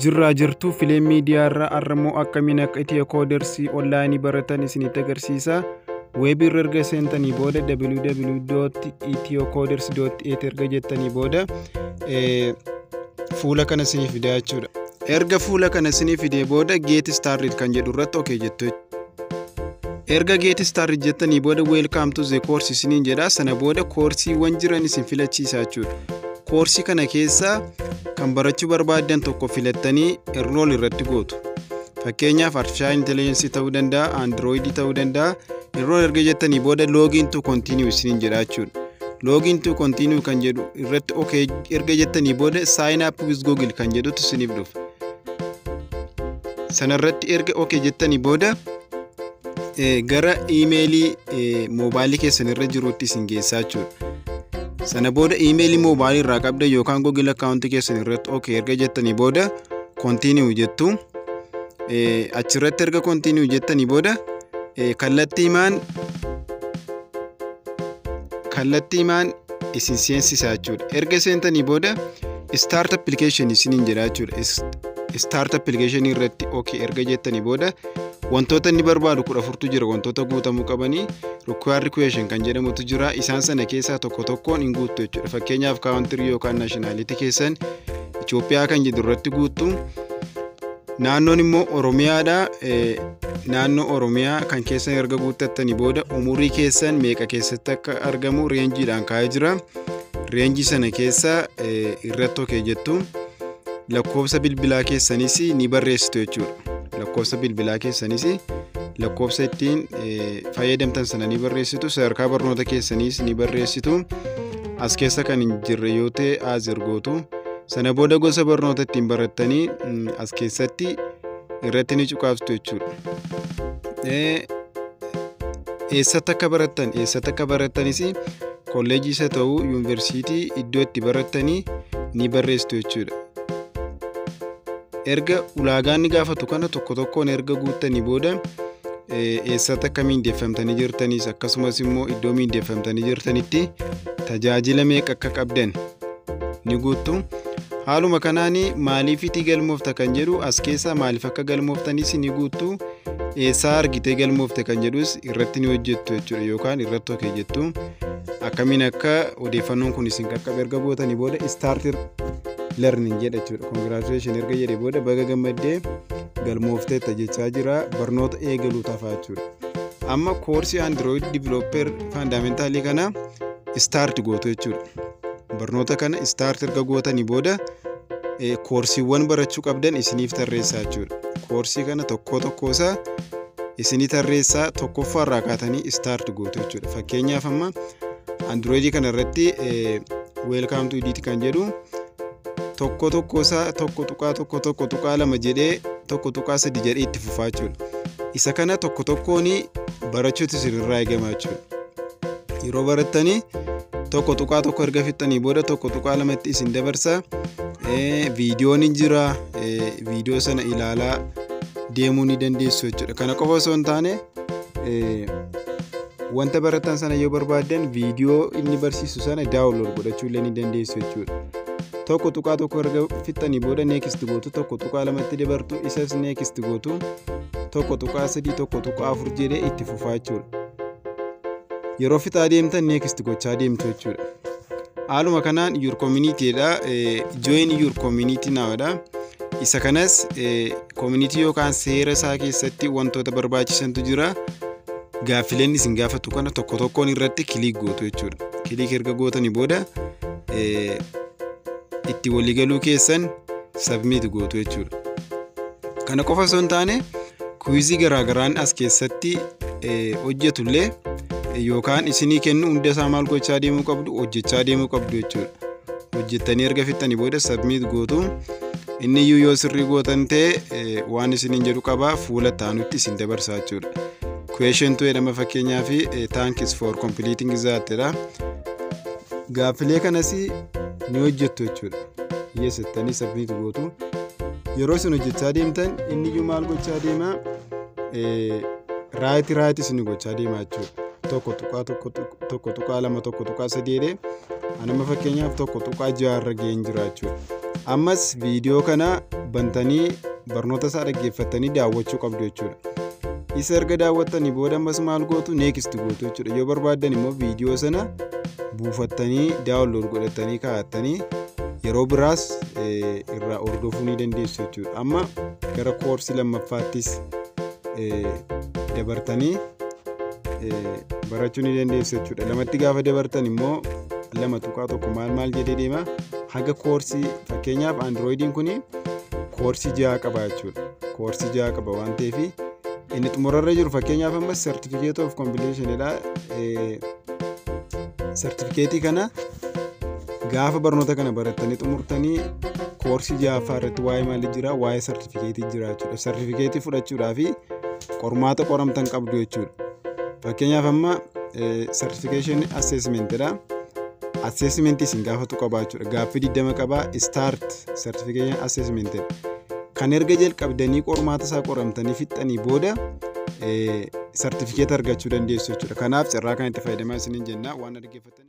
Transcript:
Jirraa jirtuu Fileen Miidiyaa irraa har'ammoo akkamiin akka Ethio Coders onlaayinii baratan isinitti agarsiisa. Weebii irra erga seentanii booda, www.ethiocoders.et erga jettanii booda, fuula kana isinii fidaa jechuudha. Erga fuula kana isinii fidee booda, "Get started" kan jedhu irratti okay jettu. Erga "Get started" jettanii booda, "Welcome to the course" isiniin jedha. Sana booda koorsiiwwan jiran isin filachiisa jechuudha. Koorsii kana keessa kan barachuu barbaaddan tokko filattanii enroll irratti gootu. Fakkeenyaaf, artificial intelligence ta'uu danda'a, Android ta'uu danda'a. Enroll erga jettanii booda, "Login to continue" isiniin jedha jechuudha. "Login to continue" kan jedhu irratti okay erga jettanii booda, "Sign up with Google" kan jedhutu isiniif dhufa. Sanarratti erga okay jettanii booda, gara iimeelii moobaayilii keessan irra jirutti isin geessaa jechuudha. Sana booda iimeelii moobaayilii irraa qabda yookaan Google akkaawuntii keessan irratti okay erga jettanii booda, continue jettu. Achirratti erga continue jettanii booda, kallattii himaan isin seensisa jechuudha. Erga seentanii booda, "Start application" isiniin jedha jechuudha. Start application irratti okay erga jettanii booda, wantoota inni barbaadu 14tu jira. Wantoota guutamuu qabanii, required question kan jedhamutu jira. Isaan sana keessaa tokko tokkoon hin guuttu jechuudha. Fakkeenyaaf, country yookaan nationality keessan Itoophiyaa kan jedhu irratti guuttu. Naannoon immoo Oromiyaadha. Naannoo Oromiyaa kan keessan erga guuttattanii booda, umurii keessan meeqa keessatti akka argamu rangeiidhaan kaa'ee jira. Range sana keessa irratti okay jettu. Lakkoofsa bilbilaa keessanis ni barreessitu jechuudha. Lakkoofsa bilbilaa keessanis, lakkoofsa ittiin fayyadamtan sana ni barreessitu. Sadarkaa barnoota keessaniis ni barreessitu. As keessa kan hin jirre yoo ta'e, as ergootu. Sana booda gosa barnoota ittiin barattanii as keessatti irratti ni cuqaaftu jechuudha. Eessatti akka barattanis, kolleejii isa ta'uu yuunivarsiitii, iddoo itti barattanii ni barreessitu jechuudha. Erga ulaagaan ni gaafatu kana tokko tokkoon erga guuttanii booda, eessatti akka miindeeffamtanii jirtanis, akkasumas immoo iddoo miindeeffamtanii jirtanitti tajaajila meeqa akka qabdan ni guuttu. Haaluma kanaan maaliif itti galmoofta kan jedhu as keessa, maaliif akka galmooftanis ni guuttu. Eessaa argitee galmoofte kan jedhus irratti ni hojjettu jechuudha, yookaan irratti okay jettu. Akkamiin akka odeeffannoon kun isin qaqqabe erga gootanii booda, "Start learning" jedha jechuudha. "Congratulation" erga jedhee booda, baga gammaddee galmoofteetta jechaa jira, barnoota eegaluu tafaa jechuudha. Amma koorsii Android Developer Fundamental kana start gootu jechuudha. Barnoota kana start erga gootanii booda, koorsiiwwan barachuu qabdan isiniif tarreessaa jechuudha. Koorsii kana tokko tokkoosaa isinii tarreessaa, tokkoffaarraa kaatanii start gootu jechuudha. Fakkeenyaaf, amma Androidii kana irratti "Welcome to edit" kan jedhu tokko tokkosaa 1.1, 1.2 jedhee, 1.3 jedhee itti fufaa jechuudha. Isa kana tokko tokkoon barachuutu isinirraa eegama jechuudha. Yeroo barattanii 1.1 erga fixxanii booda, 1.2tti isin dabarsa. Viidiyoon hin jira, viidiyoo sana ilaalaa deemuu ni dandeessu jechuudha. Kana qofa osoo hin taane, wanta baratan sana yoo barbaaddan, viidiyoo inni barsiisu sana download godhachuu illee ni dandeessu jechuudha. 1.1 erga fixxanii booda, next gootu, 1.2tti dabartu, isas next gootu, 1.3, 1.4 jedhee itti fufaa jechuudha. Yeroo fixaa deemtan, next gochaa deemtu jechuudha. Haaluma kanaan your community dha. "Join your community now" dha. Isa kanas community yookaan seera isaa keessatti wantoota barbaachisantu jira. Gaaffileen isin gaafatu kana tokko tokkoon irratti click gootu jechuudha. Click erga gootanii booda, itti waliigaluu keessan submit gootu jechuudha. Kana qofa osoo hin taane, quizii garaagaraan as keessatti hojjetullee yookaan isinii kennu hunda isaa maal gochaa deemuu qabdu? Hojjechaa deemuu qabdu jechuudha. Hojjettanii erga fixxanii booda, submit gootu. Inni iyyuu yoo sirrii gootan ta'e, waan isiniin jedhu qaba, fuula taanutti isin dabarsaa jechuudha. Question 2 jedhama fakkeenyaa fi "Thanks for completing that" jedha. Gaaffilee kanas ni hojjettu jechuudha. Yes jettanii submit gootu. Yeroo isin hojjechaa deemtan, inni iyyuu maal gochaa deema? Right isin gochaa deema jechuudha. 1.1, 1.2, 1.3 jedhee, anama fakkeenyaaf 1.6 irra ga'een jira jechuudha. Ammas viidiyoo kana bantanii barnoota isaa dhaggeeffattanii daawwachuu qabdu jechuudha. Isa erga daawwattanii booda ammas maal gootu? Next gootu jechuudha. Yoo barbaaddan immoo viidiyoo sana buufattanii download godhattanii kaa'attanii yeroo biraas irraa hordofuu ni dandeessu jechuudha. Amma gara koorsii lammaffaattis dabartanii barachuu ni dandeessu jechuudha. Lamatti gaafa dabartan immoo 2.1 maal maal jedhee deema haga koorsii, fakkeenyaaf Androidiin kun koorsii 6 qaba jechuudha. Koorsii 6 qaba waan ta'eef inni xumurarra jiru fakkeenyaaf ammas certificate of completion dha. Sartifikeetii kana gaafa barnoota kana barattanii xumurtanii koorsii ja'affaa irratti waa'ee maalii jira? Waa'ee sartifikeetii jira jechuudha. Sartifikeetii fudhachuudhaaf qormaata qoramtan qabdu jechuudha. Fakkeenyaaf amma certification assessment dha. Assessment isin gaafatu qaba jechuudha. Gaaffii 20 qaba, start certification assessment dha. Kan erga jalqabdanii qormaata isaa qoramtanii fixxanii booda sartifikeeta argachuu dandeessu jechuudha. Kanaaf carraa kan itti fayyadamaa isiniin jenna waan dhaggeeffattan.